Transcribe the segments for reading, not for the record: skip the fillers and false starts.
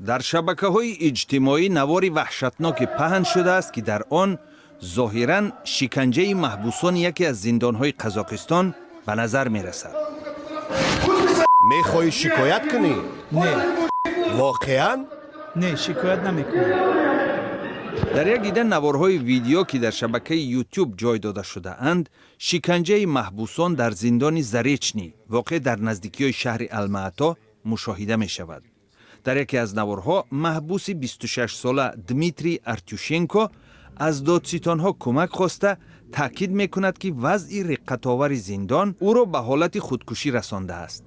Дар шабакаҳои иҷтимоӣ навори ваҳшатноке паҳн шудааст, ки дар он зоҳиран шиканҷаи маҳбусони яке аз зиндонҳои Қазоқистон ба назар мерасад. Мехоҳӣ шикоят кунӣ? Не. Воқеан? Не, шикоят намекунам. Дар як дида наворҳои видео, ки дар шабакаи Ютуб ҷой дода шудаанд, шиканҷаи маҳбусон дар зиндони Заречный, воқеъ дар наздикиҳои шаҳри Алмаато, мушоҳида мешавад. Дар яке аз наворҳо маҳбуси 26-сола Дмитрий Артюшенко аз додситонҳо кӯмак хоста, таъкид мекунад, ки вазъи риққатовари зиндон ӯро ба ҳолати худкушӣ расондааст.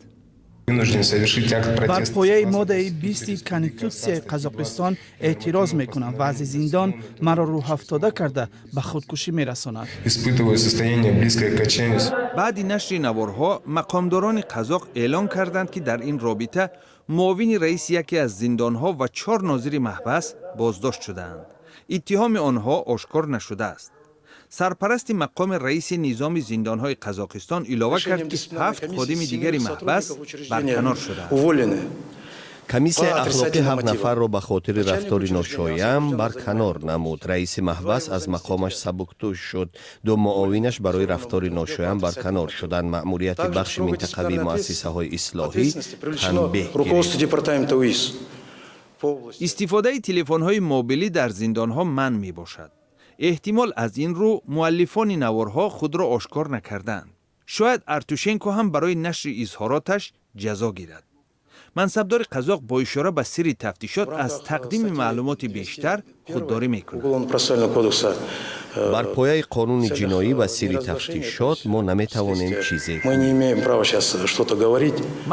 Бар пояи моддаи 20-и Конститутсияи Қазоқистон эътироз мекунам. Вазъи зиндон маро рӯҳафтода карда, ба худкушӣ мерасонад. Баъди нашри наворҳо мақомдорони қазоқ эълон карданд, ки дар ин робита муовини раиси яке аз зиндонҳо ва чор нозири маҳбас боздошт шудаанд. Иттиҳоми онҳо ошкор нашудааст. Сарпарасти мақоми раиси низоми зиндонҳои Қазоқистон илова кард, ки ҳафт ходими дигари маҳбас барканор шудаанд. Комиссияи ахлоқӣ ҳафт нафарро ба хотири рафтори ношоям барканор намуд. Раиси маҳбас аз мақомаш сабуктӯш шуд, ду муовинаш барои рафтори ношоям барканор шуданд. Маъмурияти бахши минтақавии муассисаҳои ислоҳӣ танбеҳ. Истифодаи телефонҳои мобилӣ дар зиндонҳо манъ мебошад. Эҳтимол, аз ин рӯ муаллифони наворҳо худро ошкор накардаанд. Шояд Артюшенко ҳам барои нашри изҳороташ ҷазо гирад. Мансабдори қазоқ бо ишора ба сирри тафтишот аз тақдими маълумоти бештар худдорӣ мекунад. Бар пояи қонуни ҷиноӣ ва сирри тафтишот мо наметавонем чизе.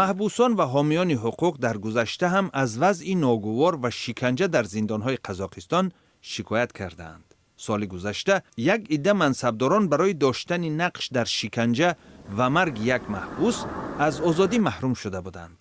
Маҳбусон ва ҳомиёни ҳуқуқ дар гузашта ҳам аз вазъи ногувор ва шиканҷа дар зиндонҳои Қазоқистон шикоят кардаанд. Соли гузашта як идда мансабдорон барои доштани нақш дар шиканҷа ва марги як маҳбус аз озодӣ маҳрум шуда буданд.